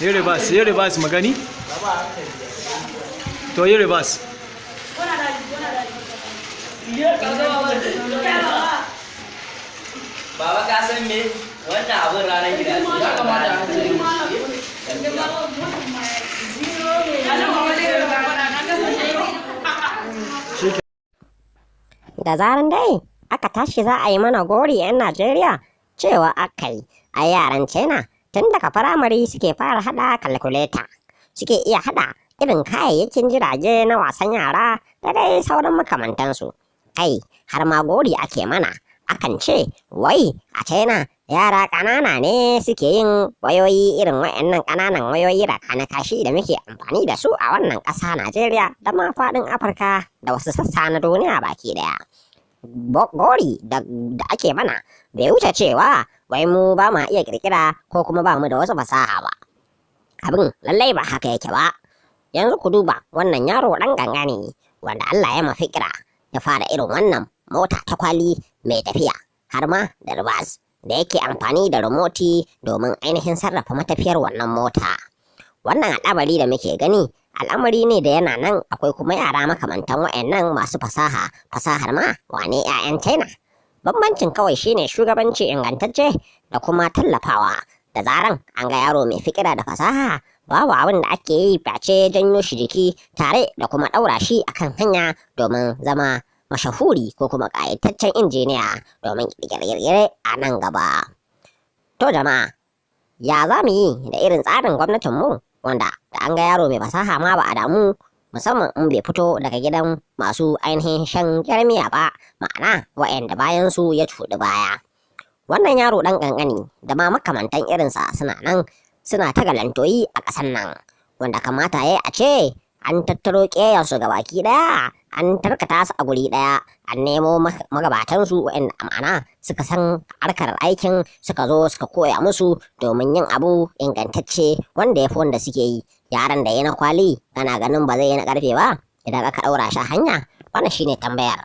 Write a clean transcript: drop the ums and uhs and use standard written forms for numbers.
Yi reverse, yi reverse magani. To, yi reverse. Baba, ka san me? Wannan abin ranar gida ce. Ya kamata a ce. Shi. Da zaran dai aka tashi za a yi mana gori 'yan Najeriya, cewa aka yi a yaran China tun daga firamare suke fara hada kalkuleta, suke iya hada irin kayayyakin jirage na wasan yara da dai sauran makamantansu. Kai, har ma gori ake mana, akan ce wai a China yara ƙanana ne suke yin wayoyi, irin wayannan ƙananan wayoyi raka na kashi da muke amfani da su a wannan ƙasa Najeriya da ma faɗin Afirka da wasu sassa na duniya baki ɗaya. Gori da ake mana bai wuce cewa wai mu ba ma iya ƙirƙira ko kuma ba mu da wasu fasaha ba. Abin lallai ba haka yake ba. Yanzu ku duba wannan yaro ɗan ƙanƙani wanda Allah ya mafi ƙira, ya fara irin wannan mota ta kwali mai tafiya har ma da reverse, da yake amfani da remote domin ainihin sarrafa matafiyar wannan mota. Wannan al'amari da muke gani, al'amari ne da yana nan, akwai kuma yara makamantan wa'annan masu fasaha, fasahar ma wane 'ya'yan China. Bambancin kawai shine shugabanci ingantacce da kuma tallafawa. Da zaran an ga yaro mai fikira da fasaha, babu abin da ake yi face janyo shi jiki tare da kuma ɗaura shi akan hanya domin zama mashahuri ko kuma ƙayataccen injiniya domin ƙirƙire-ƙirƙire a nan gaba. To jama'a, ya za mu yi da irin tsarin gwamnatinmu wanda da an ga yaro mai fasaha ma ba a damu, musamman in bai fito daga gidan masu ainihin shan jarmiya ba, ma'ana wa'anda bayan su ya cuɗi baya? Wannan yaro ɗan ƙanƙani da ma makamantan irinsa suna nan suna ta galantoyi a ƙasar nan, wanda kamata ya a ce an tattaro ƙeyarsu baki ɗaya, an tarkata su a guri ɗaya, an nemo magabatansu wa'anda ma'ana suka san harkar aikin, suka zo suka koya musu domin yin abu ingantacce wanda ya fi wanda suke yi. Yaran da ya na kwali, kana ganin ba zai yi na ƙarfe ba idan aka ɗaura shi hanya? Wannan shine tambayar.